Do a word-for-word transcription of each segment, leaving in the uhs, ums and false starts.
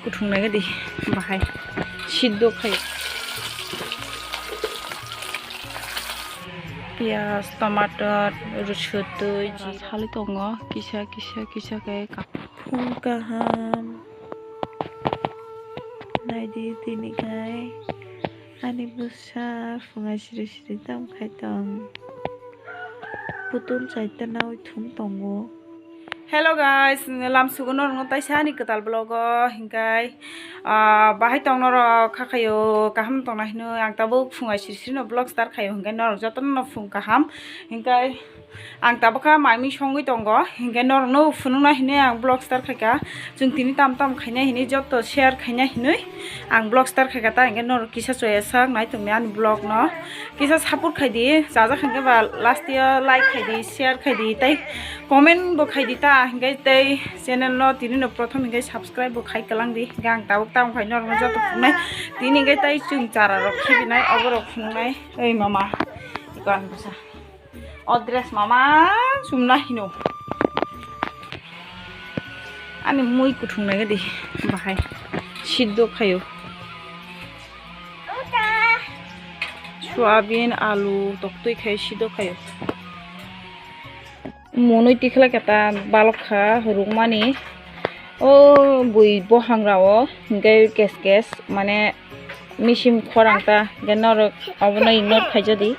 Kuthung nai di bahai siddo khai. Piyaj, tomato, rwswtwi, ji salai tongo kisa kisa kisa khe ka-, phung kaham. Naidi tini khai ani bwsa phunga siri siri tam khai tong. Putul chaita nawi thum tongo. Hello guys, lam sugo norokno taisa ani kwtal vlog o, hinkai, ah, bahai tong norok kha khayo, kaham tongna hinwi ang tabuk phunga siri siri no vlog start khayo, hinkai norok jotono no phung kaham, hinkai ang tabuk kha mai mui songwi tongo, hinkai norokno phunukna hinwi ang vlog start khaikha, chwng tini tam tam khaina hinwi joto share khaina hinwi. Ang vlog start khaikha ta, hinkhe norok kisa choya sak nai tongni ani vlog no, kisa support khai di, chajak hinkhe ba last year like khai di, share khai di, tei comment bo khai di ta, hinkhe tei channel no tini no prothom hinkhe subscribe bo khai kwlang di, hinkhe ang tabuk tamo khai norok no joto phunuknai, tini hinkhe tei chwng chara rok khibinai, oborok phunuknai, oi mama, ikon bwsa. O dress mama chumna hino. Ani mui kuthung nai di bahai. Siddo khayo. Soyabin, alu, toktwi khai siddo khayo. Monoi tikhlai khe ta balok kha rukmani. O bui bohangrao hinkhe kes kes mane misim khorang ta, hinkhe norok obono ignore khaijadi.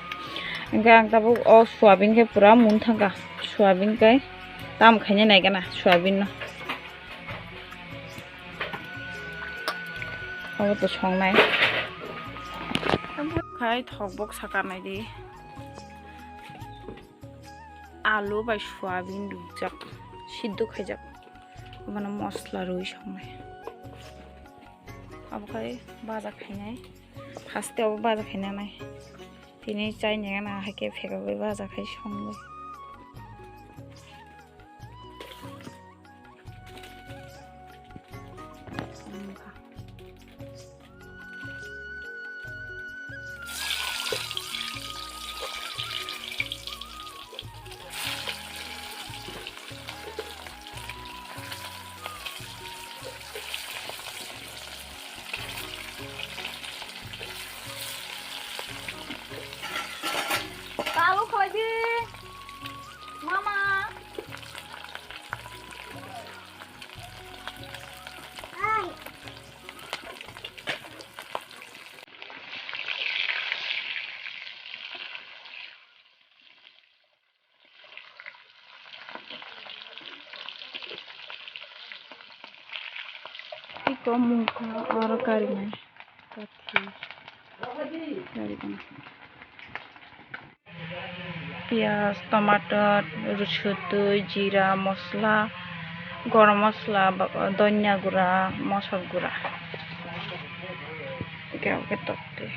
Hinkhe ang tabuk o soyabin khe pura mun thangkha, soyabin khe tam khaina naikha na soyabin no. Obo to songnai. Khai thokbok sakar nai di. Alu bai soyabin rukjak, siddo khaijak. Obono mosla rwi songnai. Abo khai baja khainai. Haste obo baja khainanai. Tini chaini gana haikhe phekogwi baja khai songwi. Kalu khlai di, mama. Iko mungkha oro karinai kathi karinai. Piyaj, tomato, rwswtwi, jira, mosla, gorom mosla, ba-, donya gura, mosok gura. Hwnkhe obo khe toktwi.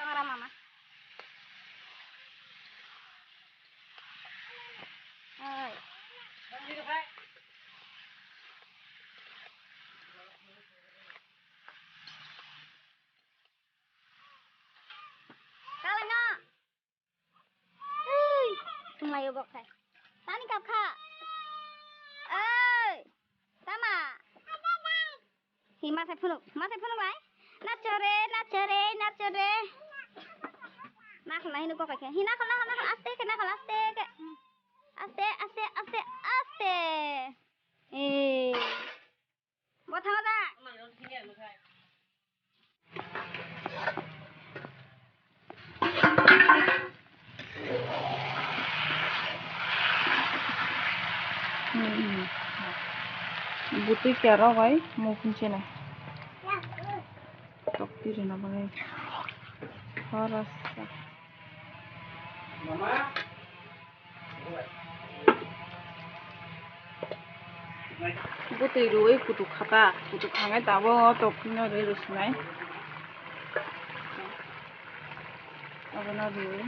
Kamera mama. Oi. Kalanga. Ui, tumlayo bok khai. Tani kap kha. Oi, tama. Hi mathai phunuk, mathai phunuk lai. Nachore, nachore, nachore. Nakhol nai hino kokai khe. Hi nakhol, nakhol, nakhol. Aste khe nakhol, aste khe. Aste, aste, aste, aste. Eh. Bo thango da. Butui kera bai mukhun chene. Tok tiri na bagwi. Horasa. Bwtwi rwui kutuk kha ta, kutuk kha khe tabuk o tok phano rwi rw sinai. Abono rwi.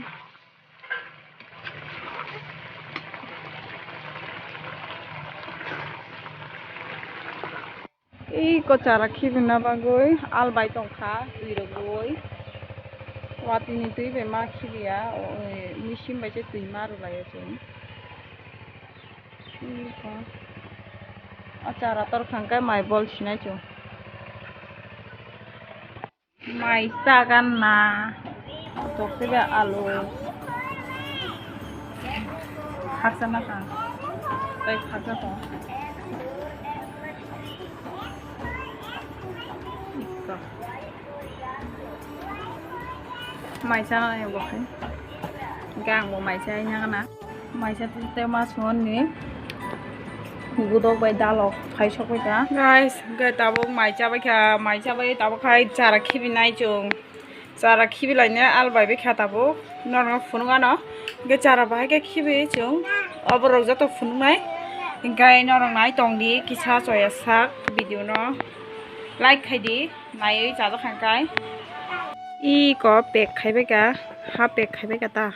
Iko chara khibina bagwi albai tongkha twi rogwi. Watwi ni twi bai ma khibiya, o, e, machine bai se twi ma rwlaio chwng. Iko. O chara torkha hwnkhe mai bol sinai chwng. Mai chagan na. Tokte be alu. Khaksa na kha. Tai khaksa kha. Ikko. Mai chana ni bo khai. Gang bo mai chai na na. Maisa tei ma songoni gudok bai dalok phai sok bai kha. Guys, hwnkhe tabuk mai chabai kha, mai chabai tabuk khai chara khibi nai chwng. Chara khibi laina albai bai kha tabuk. Norok phunuk ano. Hwnkhe chara bahai khe khibi chwng. Oborok joto phunuk nai. Hwnkhe norok nai tong di kisa choya sak video no like khai di. Naiwi chajak kha kai. Iko pack khai bai kha. Ha pack khai bai kha ta.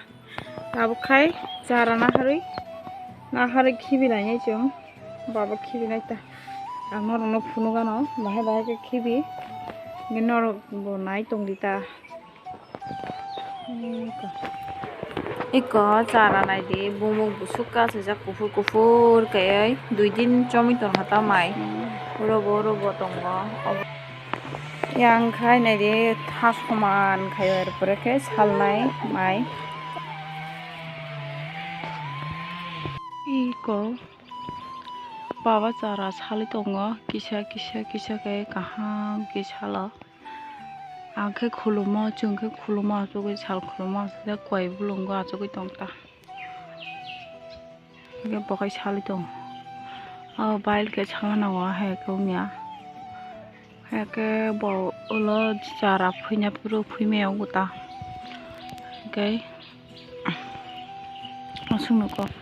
Tabuk khai chara naharwi, naharwi khibi lainai chwng. Baba khibi lai ta. Ang norokno phunuk ano, bahai bahai khe khibi. Hwnkhe norok bo nai tong di ta. Iko chara nai di, bumuk busuk kasijak kuphur kuphur kaiwi. Dui din chomwi tong kha ta mai. Uro bo, uro bo tongo. Yang khai nai di, ha soman khai, er pore khe salnai mai. Iko baba chara sali tongo, kisa, kisa, kisa khe kaham khe salo. Ang khe khulumo, chwng khe khulumo, achugwi sal khulumo, achugwi koi bolongo achugwi tong ta. Hwnkhe bo khai sali tongo. O bail khe sama nango, hai khe wngya. Hai khe bo ulo chara phuina phuru phui maya wngkha ta. Hwnkhe aswk nukho.